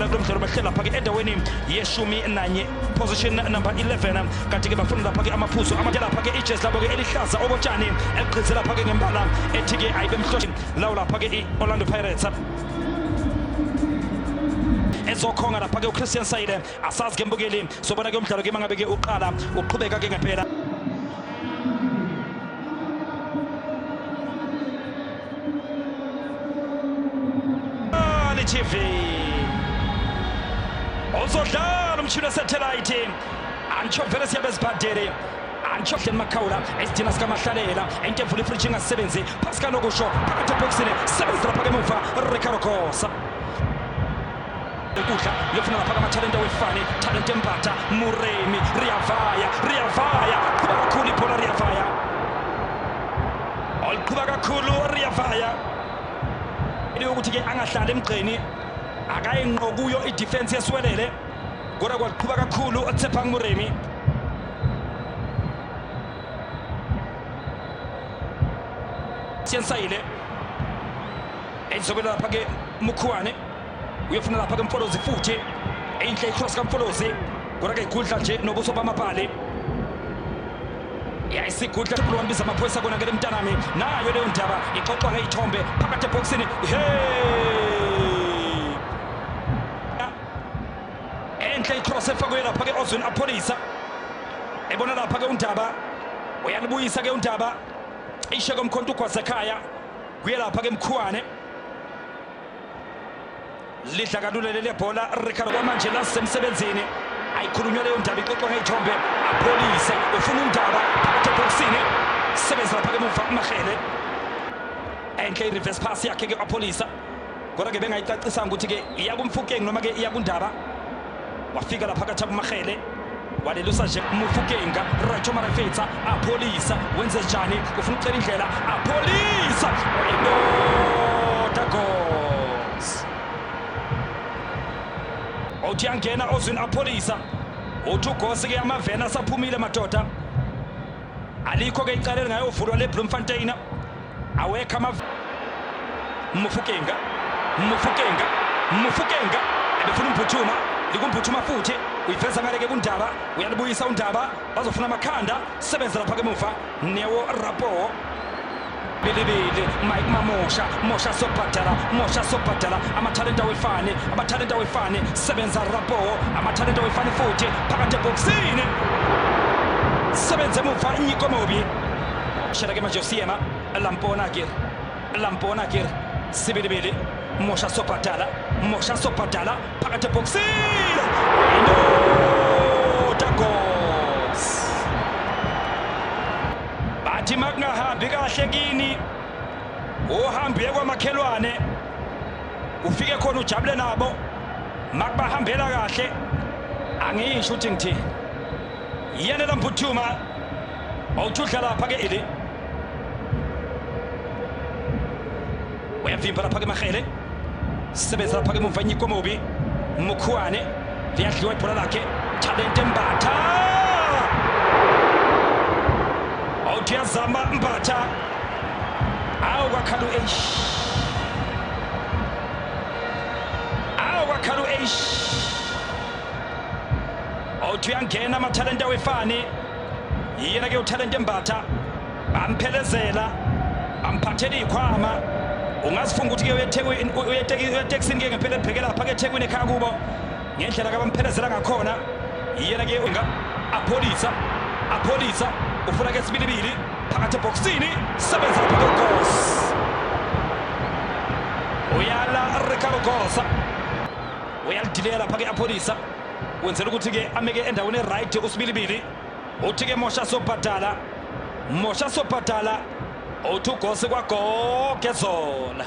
ngempela kulo mdlalo bahlela lapha-ke endaweni yeshumi nanye, position number 11, kanti-ke bafuna lapha-ke amaphuzu amade. Lapha-ke ijezi labo-ke elihlaza okotshani eligqize lapha-ke ngembala ethi-ke ayibe mhloshe lawo lapha-ke i-Orlando Pirates ezokhonga lapha-ke uChristian Saile. Asazi ke mbukeli, sobona ke umdlalo ke mangabe ke uqala uqhubeka ke ngempela. TV uzodlala umshini wesathelayithi antsho vele siyabe zibhadele antsho hleni makhawula esidina sikamahlalela into evula ifriji ingasebenzi phasi kanokusho phakathi ebhokisini sebenzi lapha kemuva Ricardo Gosa inkundla lefuna lapha kamathalente wefani Talente Mbatha Muremi Riyavaya Riyavaya qhuba kakhulu ibhola Riyavaya oliqhuba kakhulu Riyavaya ukuthi-ke angahlali emgqeni akayinqo kuyo idefense yesiwelele kodwa kwaliqhuba kakhulu Tshepang Muremi. Siyensayile ezobela lapha-ke Mukhuwane uyofuna lapha-ke Mfolozi futhi enhle icross kaMfolozi kodwa-ke igudla nje nobuso bamapali yayisigudla wambiza amaphoyisa kona ngele mntanami nayo leyo ndaba ixoxwa ngey'thombe phakathi ebhokisini. Hey, enhle icross efakwe lapha-ke Oswin Apholisa ebona lapha-ke uNdaba uyalibuyisa ke uNdaba cishe komkhonto ugwazekhaya kuye lapha-ke Mkhuwane lidla kalula leli bhola Ricardo kwamanje lasisemsebenzini ayikhulunywa leyo ndaba ixoxwa ngey'thombe. Apholise ufuna uNdaba phakathi ebhokisini sebenza lapha-ke emuva Mahele enhle i-reverse pass yakhe-ke Apholisa kodwa-ke bengayicacisanga ukuthi-ke iya kuMfukeng noma-ke iya kuNdaba. Wafika lapha kaThabo Mahele walelusa nje Mufukenga Racho Marafetsa Apholisa wenze njani ufuna ukucela indlela Apholisa indoda goals uthi yangena Ozwin Apholisa uthi ugosi ke amavena asaphumile madoda alikho ke icala elingayovulwa leBloemfontein awekho ama Mufukenga Mufukenga Mufukenga ebefuna umphuthuma likumphuthuma futhi uyiveza ngaleke kuNdaba uyalibuyisa uNdaba bazofuna amakhanda sebenza lapha kemuva Neo Rapo bilibili Mike Mamosha Mosha sobhadala Mosha sobhadala amathalenta wefani amathalenta wefani sebenza Rapo amathalenta wefani futhi phakathi ebhokisini sebenza emuva Nyiko Mobi shela ke manje usiyema Lampona ke Lampona ke Sibilibili Mosha sobhadala Mosha sobhadala phakathi ebhokisini indoda goals bathi makungahambi kahle kini uhambe kwamakhelwane ufike khona ujabule nabo makubahambela kahle angisho ukuthi ngithini yenela Mphuthuma awuthi udla lapha ke ili uyavimba lapha ke Mahele sebenza lapha ke muva Nyiko Mobi Mukhuane liyadliwa ibhola lakhe Talente Mbatha awuthi uyazama Mbatha awu kwakhala u-H awu kwakhala u-H awuthi uyangena amathalente awefani yena ke uTalente Mbatha bamphelezela bamphathela iy'khwama ungazifunga ukuthi-ke uyetekisini ke ngempela ebheke lapha ke eThekwini ekhaya kubo ngendlela kabamphelezela ngakhona yena ke Apholisa Apholisa ufuna ke sibilibili phakathi ebhokisini sebenza lapha ke uGoss uyala Ricardo Gosa uyalidilela lapha ke Apholisa wenzela ukuthi ke ameke endaweni e-right usibilibili uthi ke Mosha sobhadala Mosha sobhadala uthi uGosi kwagogezola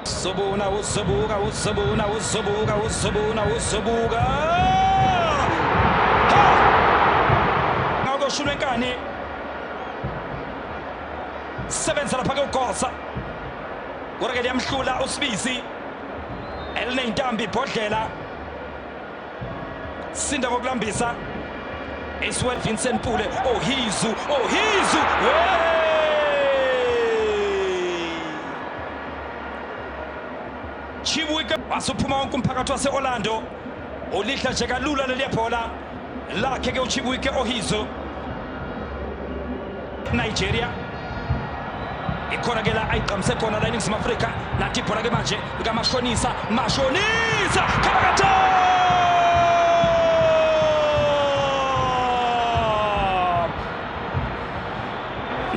Zobuna uzobuka uzobuka uzobuka uzobuka uzobuka ngawukoshulwa enkani sebenza lapha ke uGosa kodwa ke liyamhlula uSibisi elineyintambi ibhodlela sinda ngokulambisa Eswell Vincent Pule ohizu ohizu Chibuike wasuphuma wonke umphakathi wase-Orlando ulidla nje kalula leliya bhola lakhe ke uChibuike Ohizo. Nigeria ikhona ke la ayigqamise khona la eNingizimu Afrika. Nathi ibhola ke manje likaMashonisa, Mashonisa Khabakatha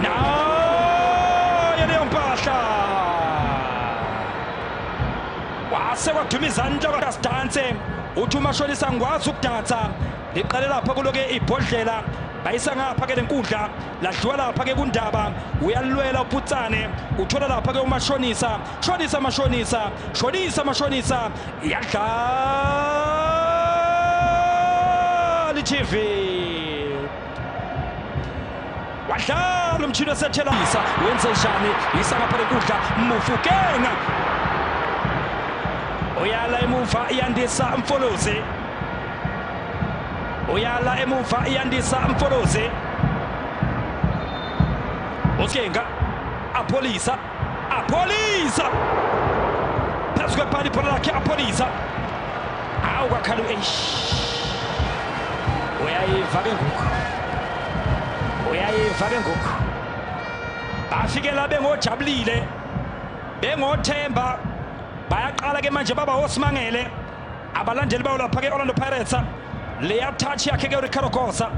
nayo leyo mpahla wase waduma izandla kasidanse uthi uMashonisa ngikwazi ukudansa. Liqale lapha kuloke ibhodlela bayisa ngapha ke lenkundla ladliwa lapha ke kundaba uyalwela uPutsane uthola lapha ke uMashonisa shonisa Mashonisa shonisa Mashonisa yadlala iTV wadlala umshini osethela isa wenze njani isa ngapha lenkundla Mufukenga uyala emuva iyandisa Mfolozi uyala emuva iyandisa Mfolozi Usikenga Apolisa Apolisa phezu kwepali ibhola lakhe Apolisa awu kwakhala eish uyayiva ke ngoku uyayiva ke ngoku bafikela bengojabulile bengothemba bayaqala ke manje baba osimangele abalandeli bawo lapha ke Orlando Pirates. Leya touch yakhe ke Ricardo Gosa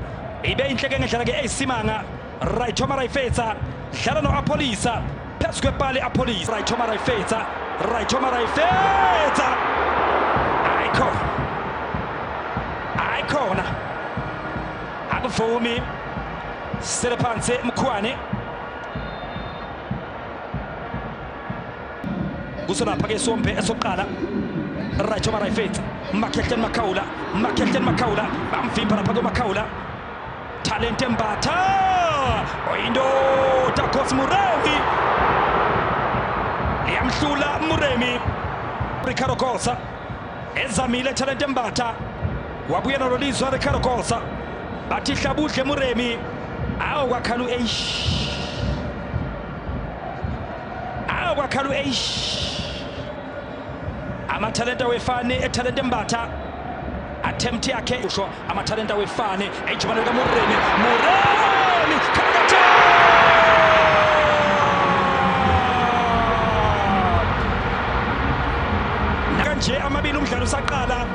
ibe inhle ke ngendlela ke eyisimanga. Raithoma Raifetsa dlala no-Apolisa phezu kwepali Apolisa Raithoma Raifetsa Raithoma Raifetsa ayikhona ayikhona akuvumi sele phansi Mkhwane kusolapha ke sombe esoqala Raithoma Raifetsa Makhehleni Makhawula Makhehleni Makhawula bamvimba lapha kuMakhawula Talente Mbatha oyindoda Khosi Muremi liyamhlula Muremi Ricardo Gosa ezamile Talente Mbatha wabuya nalo lizwa Ricardo Gosa bathi hlabudle Muremi awu kwakhala eish awu kwakhala eish amathalenta wefani eTalente Mbatha attempt yakhe usho amathalenta wefani ejubane likaMuremi Muremi Khalakatha kanje amabili umdlalo usaqala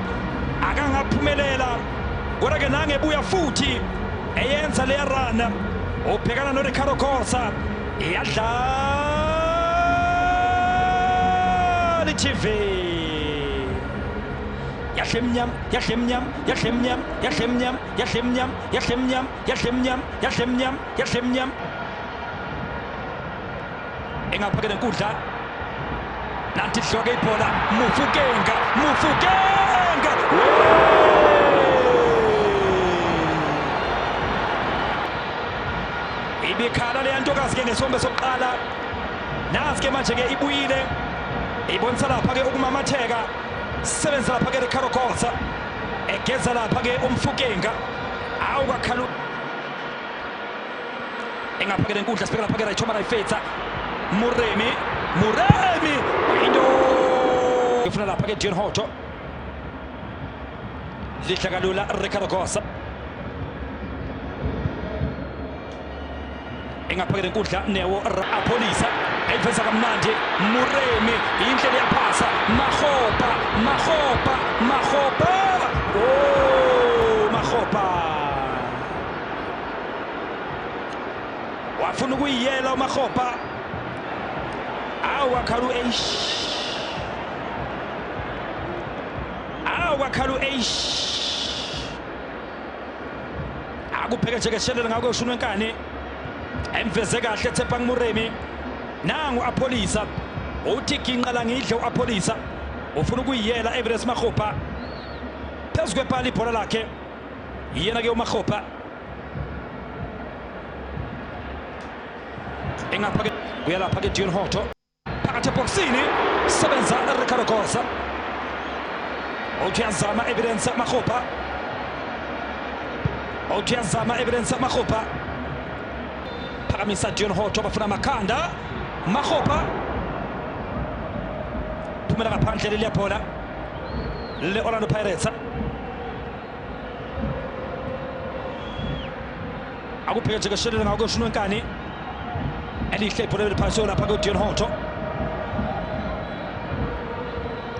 akangaphumelela kodwa ke nangebuya futhi eyenza leya run ubhekana noRicardo Gosa iyadlala i-TV yahle mnyama yahle mnyama yahle mnyama yahle mnyama yahle mnyama yahle mnyama yahle mnyama yahle mnyama yahle mnyama engapha ke nenkundla nanti hloke ibhola Mufukenga Mufukenga ibikhala leya ntokazi ke ngesombe sokuqala nasi ke manje ke ibuyile ibonisa lapha ke ukumamatheka sebenza lapha ke Ricardo Gosa egeza lapha ke umfukenga awu kwakhala engapha ke lenkundla sibheka lapha ke Rayithoma Rayifetsa Muremi Muremi into ifuna lapha ke Dion Hotto lidla kalula Ricardo Gosa engapha ke lenkundla Neo Apolisa ayiveza kamnandi Muremi inhle liyaphasa Mahopa Mahopa Mahopa oh Mahopa wafuna ukuyiyela uMahopa awu kwakhala eish awu kwakhala eish akubheke nje keshelela ngakho ushuni wenkani emveze kahle Tshepang Muremi nangu Apolisa uthi ginqa la ngidle uApolisa ufuna ukuyiyela Everest Mahopa phezu kwepali ibhola lakhe yena ke uMahopa engapha ke kuya lapha ke Dion Hotto phakathi ebhokisini sebenza Ricardo Gosa uthi uyazama Evidence Mahopa uthi uyazama Evidence Mahopa phakamisa Dion Hotto bafuna amakhanda Mahopa Liphumela ngaphandle leliya bhola le-Orlando Pirates. Akubheke nje keshelele ngako shunwe nkani. Elihle ibhola eliphansi lapha ku-Dion Hotto.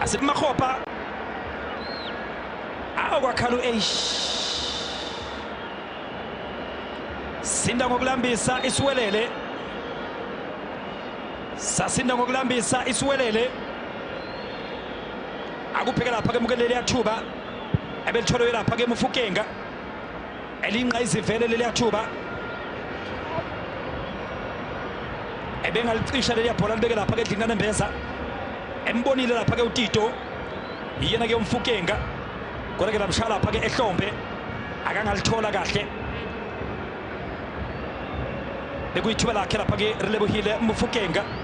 Asithi Makgopa. Awu kwakhala u-H. Sinda ngokulambisa isiwelele. Sasinda ngokulambisa isiwelele. Akubheke lapha ke mukeleli yathuba. Ebelitholwe lapha ke Mufukenga. Elinqa izivele leli yathuba. Ebengalicisha leli bhola libeke lapha ke Dlingane Mbeza. Embonile lapha ke uTito. Yena ke uMfukenga. Kodwa ke lamshaya lapha ke ehlombe. Akangalithola kahle. Bekuyithuba lakhe lapha ke Relebohile Mofokeng.